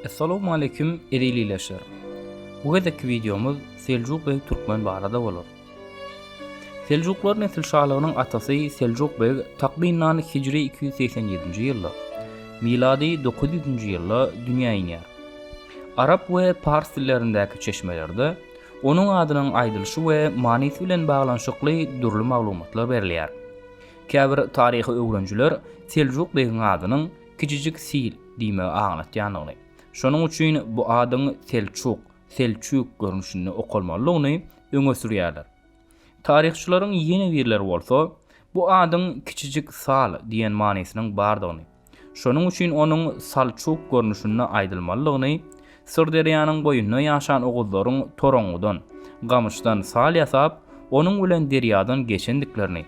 Essalawmaleýkim eziz ildeşler. Bu gezekki wideomyz Seljuk beg Türkmen barada bolar. Seljuklar nesilşalygynyň atasy Seljuk beg takmynan hijri 287-nji ýylda, milady 900-nji ýylda dünýä inýär. Arap we pars dillerindäki çeşmelerde onuň adynyň aýdylyşy we manysy bilen baglanyşykly dürli maglumatlar berilýär. Käbir taryhy öwrenijiler Seljuk begiň adynyň kiçijik sil diýmegi aňlatýandygyny, şonuň üçin bu adyň Selçuk, Selçük görnüşinde okalmalydygyny öňe sürýärler. Taryhçylaryň ýene birleri bolsa, bu adyň kiçijik sal diýen manysynyň bardygyny, şonuň üçin onuň Salçuk görnüşinde aýdylmalydygyny, Syrderýanyň boýunda ýaşan oguzlaryň toraňňydan, gamyşdan sal ýasap, onuň bilen derýadan geçendiklerini,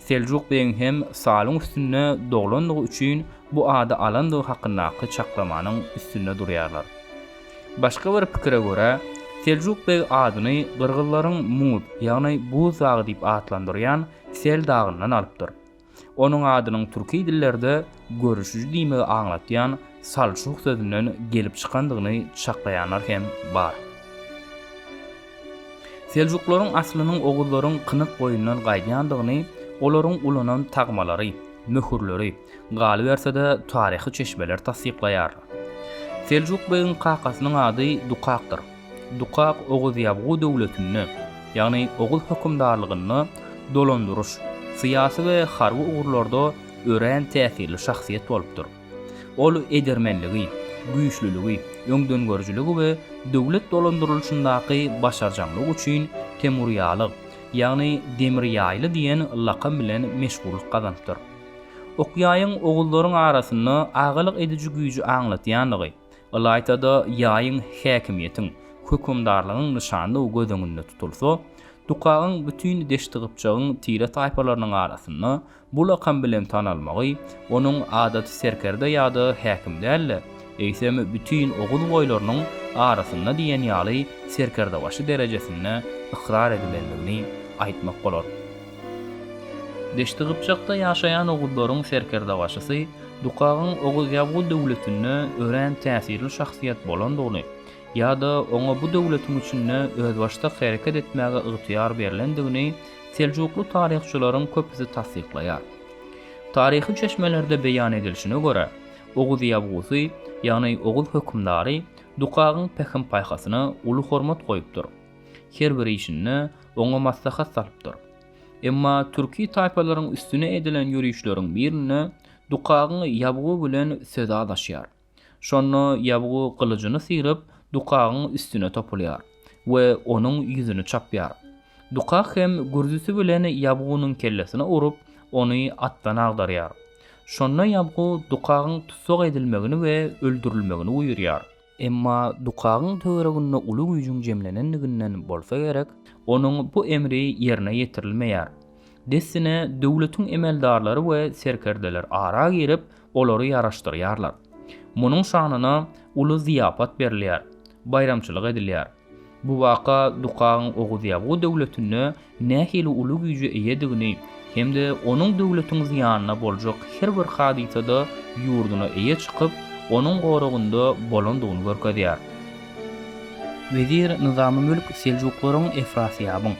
Seljuk begiň hem salyň üstünde doglandygy üçin bu ady alandygy hakyndaky çaklamanyň üstünde durýarlar. Başga bir pikire görä, Seljuk beg adyny gyrgyzlaryň Muz, ýagny Buz dagy diýip atlandyrýan Sel dagyndan alypdyr. Onuň adynyň türki dillerde görüşiji diýmegi aňlatýan salçuk sözünden gelip çykandygyny çaklaýanlar hem bar. Seljuklaryň aslynyň oguzlaryň kynyk boýundan gaýdýandygyny olaryň ulanan tagmalary, möhürleri, galyberse-de taryhy çeşmeler tassyklaýarlar. Seljuk begiň kakasynyň ady Dukakdyr. Dukak Oguz ýabgu döwletinde, ýagny Oguz hökümdarlygynda dolandyryş, syýasy we harby ugurlarda örän täsirli şahsyýet bolupdyr. Ol edermenligi, güýçlüligi, öňdengörüjiligi we döwlet dolandyrylyşyndaky başarjaňlygy üçin Temurýalyg, ýagny Demir ýaýly diýen lakam bilen meşhurlyk gazanypdyr. Ok-ýaýyň oguzlaryň arasynda agalyk ediji güýji aňlatýandygy, ylaýta-da ýaýyň häkimiýetiň, hökümdarlygyň nyşanydygy göz öňünde tutulsa, Dukagyň bütin Deşti-Gypjagyň tire-taýpalarynyň arasynda Bu lakam bilen tanalmagy onuň adaty serkerde ýa-da häkim däl-de, eýsem bütin oguz boýlarynyň arasynda diýen ýaly serkerdebaşy derejesinde ykrar edilendigini aýtmak bolar. Deşti-Gypjakda ýaşaýan oguzlaryň serkerdebaşysy Dukagyň Oguz-Ýabgu döwletinde örän täsirli şahsyýet bolandygyny ýa-da oňa bu döwletiň içinde özbaşdak hereket etmäge ygtyýar berlendigini Seljukly taryhçylaryň köpüsi tassyklaýar. Taryhy çeşmelerde beýan edilişine görä, Oguz ýabgusy, ýagny oguz hökümdary Dukagyň pähim-paýhasyna uly hormat goýupdyr. Her bir işinde oňa maslahat salypdyr. Emma türki taýpalaryň üstüne edilen ýörişleriň birinde Dukagyň ýabgu bilen sözi azaşýar. Şonda ýabgu gylyjyny syryp, Dukagyň üstüne topulýar we onuň ýüzüni çapýar. Dukak hem gürzüsi bilen ýabgunyň kellesine urup, ony atdan agdarýar. Şonda ýabgu Dukagyň tussag edilmegini we öldürilmegini buýurýar. Emma Dukagyň töwereginde uly güýjüň jemlenendiginden bolsa gerek, onuň bu emri ýerine ýetirilmeýär. Dessine döwletiň emeldarlary we serkerdeler ara girip, olary ýaraşdyrýarlar. Munuň şanyna uly zyýapat berilýär, baýramçylyk edilýär. Bu waka Dukagyň Oguz-Ýabgu döwletinde nähili uly güýje eýedigini hem-de onuň döwletiň zyýanyna boljak her bir hadysada ýurduna eýe çykyp, onuň goragynda bolandygyny görkezýär. Wezir Nyzamymülk seljuklaryň Efrasýabyň,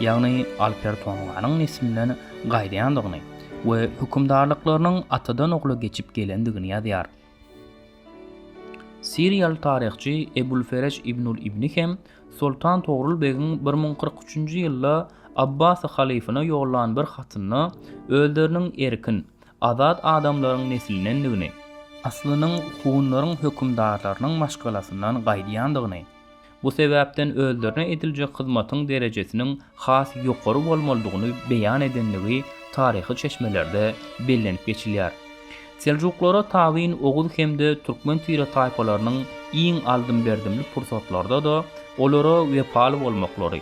ýagny Alper Tonganyň neslinden gaýdýandygyny we hökümdarlyklarynyň atadan-ogla geçip gelendigini ýazýar. Siriýaly taryhçy Ebul-Ferej ibnul-Ibni hem Soltan Togrul begiň 1043-nji ýylda Abbasy halyfyna ýollan bir hatynda özleriniň erkin, azat adamlaryň neslindendigini, aslynyň hunlaryň hökümdarlarynyň maşgalasyndan gaýdýandygyny, Bu sebäpden özlerine ediljek hyzmatyň derejesiniň has ýokary bolmalydygyny beýan edendigi taryhy çeşmelerde bellenip geçilýär. Seljuklara tabyn oguz hem-de türkmen tire-taýpalarynyň iň aldym-berdimli pursatlarda-da olara wepaly bolmaklary,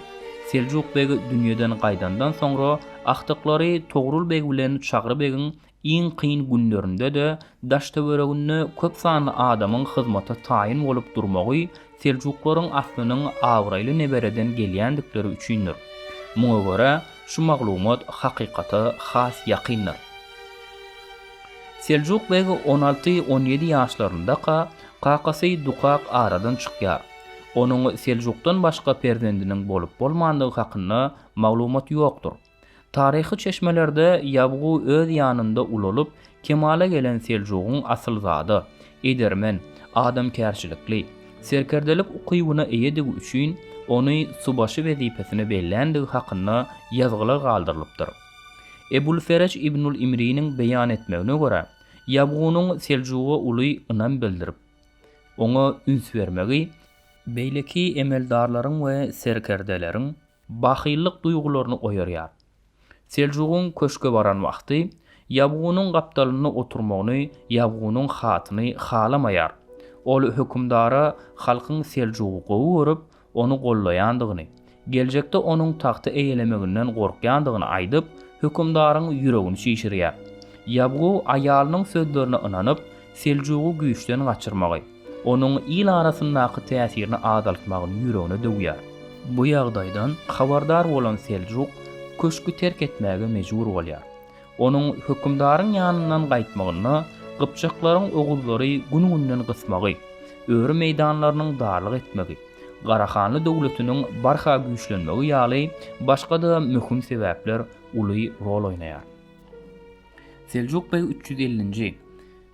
Seljuk beg dünýeden gaýdandan soňra agtyklary Togrul beg bilen Çagry begiň Iň kyn günlerinde-de daş-töwereginde köp sanly adamyň hyzmata taýyn bolup durmagy seljuklaryň aslynyň abraýly nebereden gelýändikleri üçindir. Muňa görä, şu maglumat hakykata has ýakyndyr. Seljuk beg on alty-on ýedi ýaşlaryndaka. Kakasy Dukak aradan çykýar. Onuň Seljukdan başga perzendiniň bolup-bolmandygy hakynda maglumat ýokdur. Taryhy çeşmelerde Ýabgu öz ýanynda ulalyp, kemala gelen Seljugyň asylzada, edermen, adamkärçilikli, serkerdelik ukybyna eýedigi üçin ony subaşy wezipesine belländigi hakynda ýazgylar galdyrylypdyr. Ebul-Ferej ibnul Imriniň beýan etmegine görä, Ýabgunyň Seljuga uly ynam bildirip, oňa üns bermegi, beýleki emeldarlaryň we serkerdeleriň bahyllyk duýgularyny oýarýar. Seljugyň köşge baran wagty, Ýabgunyň gapdalynda oturmagyny Ýabgunyň hatyny halamaýar. Ol hökümdara halkyň Seljugy gowy görüp, ony gollaýandygyny, geljekde onuň tagty eýelemeginden gorkýandygyny aýdyp, hökümdaryň ýüregini çişirýär. Ýabgu aýalynyň sözlerine ynanyp, Seljugy güýçden gaçyrmagy, onuň il arasyndaky täsirini azaltmagyny ýüregine döwýär. Bu ýagdaýdan habardar bolan Seljuk köşgi terk etmäge mejbur bolýar. Onuň hökümdaryň ýanyndan gaýtmagynda gypjaklaryň oguzlary gün-günden gysmagy, öri meýdanlarynyň darlyk etmegi, Garahanly döwletiniň barha güýçlenmegi ýaly başga-da möhüm sebäpler uly rol oýnaýar. Seljuk beg 350-nji,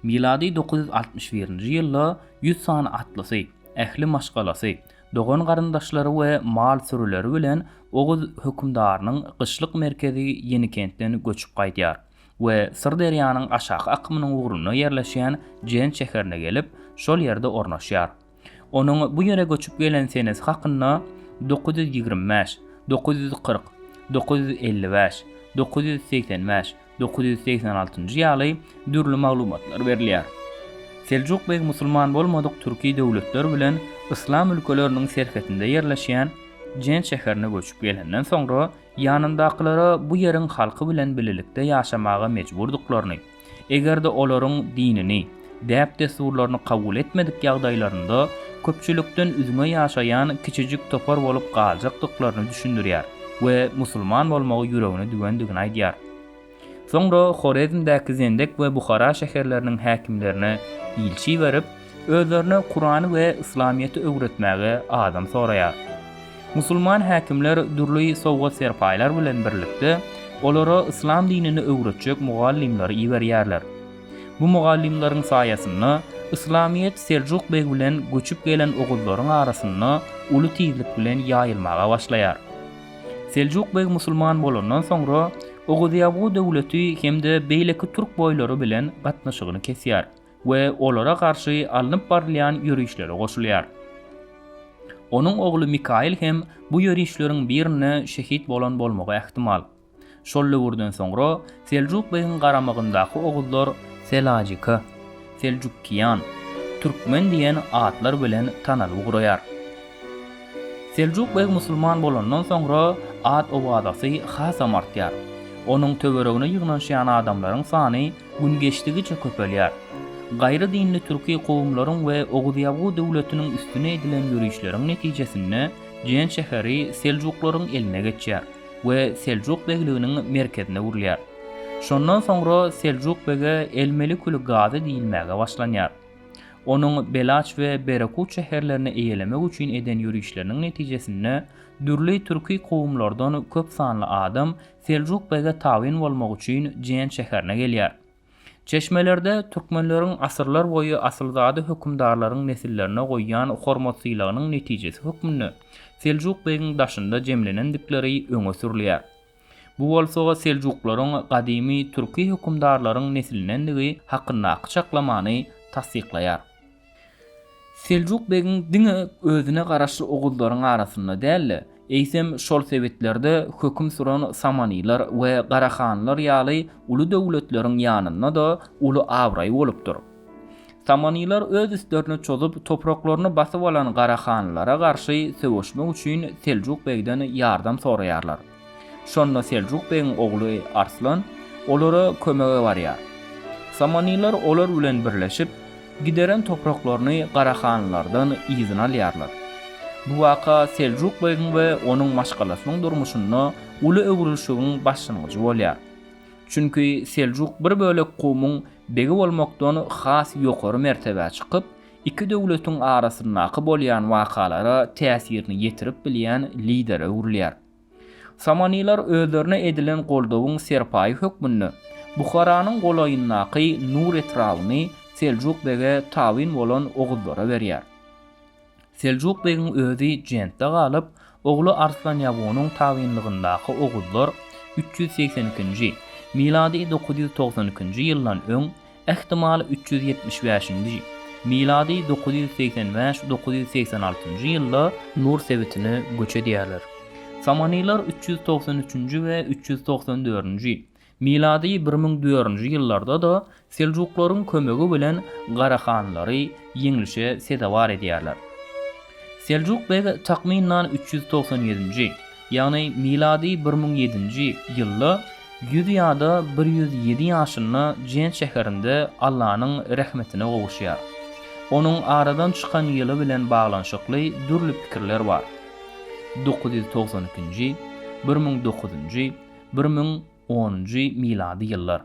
milady 961-nji ýylda 100 sany atlysy, ähli maşgalasy, dogan-garyndaşlary we mal sürüleri bilen Oguz hökümdarynyň gyşlyk merkezi Ýenikentden göçüp gaýdýar we Syrderýanyň aşaky akymynyň ugrunda ýerleşýän Jent şäherine gelip, şol ýerde ornaşýar. Onuň bu ýere göçüp gelen senesi hakynda 925, 940, 955, 985, 986-njy ýaly dürli maglumatlar berilýär. Seljuk beg musulman bolmadyk türki döwletler bilen yslam ülkeleriniň serhetinde ýerleşýän Jent şäherine göçüp gelenden soňra ýanyndakylara bu ýeriň halky bilen bilelikde ýaşamaga mejburdyklaryny, eger-de olaryň dinini, däp-dessurlaryny kabul etmedik ýagdaýlarynda köpçülikden üzňe ýaşaýan kiçijik topar bolup galjakdyklaryny düşündirýär we musulman bolmagy ýüregine düwendigini aýdýar. Soňra Horezmdäki Zendek we Buhara şäherleriniň häkimlerine ilçi iberip, özlerine Kurany we yslamyýeti öwretmäge adam soraýar. Musulman häkimler dürli sowgat-serpaýlar bilen birlikde, olara yslam dinini öwretjek mugallymlary iberýärler. Bu mugallymlaryň saýasynda yslamyýet Seljuk beg bilen göçüp gelen oguzlaryň arasynda uly tizlik bilen ýaýylmaga başlaýar. Seljuk beg musulman bolandan soňra Oguzýabgu döwleti hem-de beýleki türk boýlary bilen gatnaşygyny kesýär we olara garşy alnyp barylýan ýörişlere goşulýar. Onuň ogly Mikaýyl hem bu ýörişleriň birinde şehit bolan bolmagy ähtimal. Şol döwürden soňra Seljuk begiň garamagyndaky oguzlar Selajika, Seljukkiýan, Türkmen diýen atlar bilen tanalyp ugraýar. Seljuk beg musulman bolandan soňra at-owazasy hasam artýar. Onuň töweregine ýygnanyşýan adamlaryň sany gün geçdigiçe köpelýär. Gaýry dinli türki kowumlaryň we Oguz-Ýabgu döwletiniň üstüne edilen ýörişleriň netijesinde Jent şäheri seljuklaryň eline geçýär. we Seljuk begliginiň merkezine öwrülýär. Şondan soňra Seljuk bege El-Melikül Gazy diýilmäge başlanýar. Onuň Belaç we Berekut şäherlerini eýelemek üçin eden ýörişleriniň netijesinde dürli türki kowumlardan köp sanly adam Seljuk bege tabyn bolmak üçin Jent şäherine gelýär. Çeşmelerde türkmenleriň asyrlar boýy asylzada hökümdarlaryň nesillerine goýýan hormat-sylagynyň netijesi hökmünde Seljuk begiň daşynda jemlenendikleri öňe sürülýär. Bu bolsa seljuklaryň gadymy türki hökümdarlaryň neslindendigi hakyndaky çaklamany tassyklaýar. Seljuk begiň diňe özüne garaşly oguzlaryň arasynda däl-de, eýsem şol sebitlerde höküm süren Samanylar we Garahanlylar ýaly uly döwletleriň ýanynda-da uly abraýy bolupdyr. Samanylar öz üstlerine çozup topraklaryny basyp alan Garahanlylara garşy söweşmek üçin Seljuk begden ýardam soraýarlar. Şonda Seljuk begiň ogly Arslan olara kömege barýar. Samanylar olar bilen birleşip, gideren topraklaryny Garahanlylardan yzyna alýarlar. Bu waka Seljuk begiň we onuň maşgalasynyň durmuşynda uly öwrülişigiň başlangyjy bolýar. Çünki Seljuk bir bölek kowmuň begi bolmakdan has ýokary mertebä çykyp, Iki döwletiň arasyndaky bolýan wakalara täsirini ýetirip bilýän lidere öwrülýär. Samanylar özlerine edilen goldawyň serpaýy hökmünde Buharanyň golaýyndaky Nur etrabyny Seljuk bege tabyn bolan oguzlara berýär. Seljuk begiň özi Jentde galyp, ogly Arslan Ýabunyň tabynlygyndaky oguzlar 382-nji, milady 992-nji ýyldan öň, ähtimal 375-nji, milady 985, 986-njy ýylda Nur sebitine göç edýärler. Samanylar 393-nji we 394-nji, Milady 1004-nji ýyllarda-da seljuklaryň kömegi bilen garahanlylary ýeňlişe sezewar edýärler. Seljuk beg takmyndan 397-nji, ýagny milady 1007-nji ýylda ýüz ýa-da 107 ýaşynda Jent şäherinde Allanyň rehmetine gowuşýar. Onuň aradan çykan ýyly bilen baglanyşykly dürli pikirler bar. 992-nji, 1009-njy, 1010-njy milady ýyllar.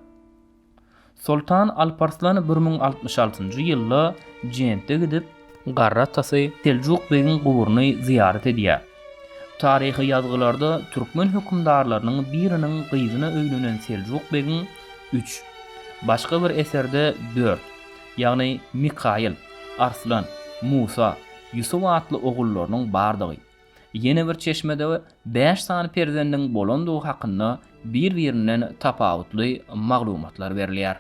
Soltan Alparslan 1066-njy ýylda Jentde gidip, garry atasy Seljuk begiň guburyny zyýarat edýär. Taryhy ýazgylarda türkmen hökümdarlarynyň biriniň gyzyna öýlenen Seljuk begiň üç, başga bir eserde dört, ýagny Mikaýyl, Arslan, Musa, Ýusup atly ogullarynyň bardygy, Ýene bir çeşmede bäş sany perzendiň bolandygy hakynda bir-birinden tapawutly maglumatlar berilýär.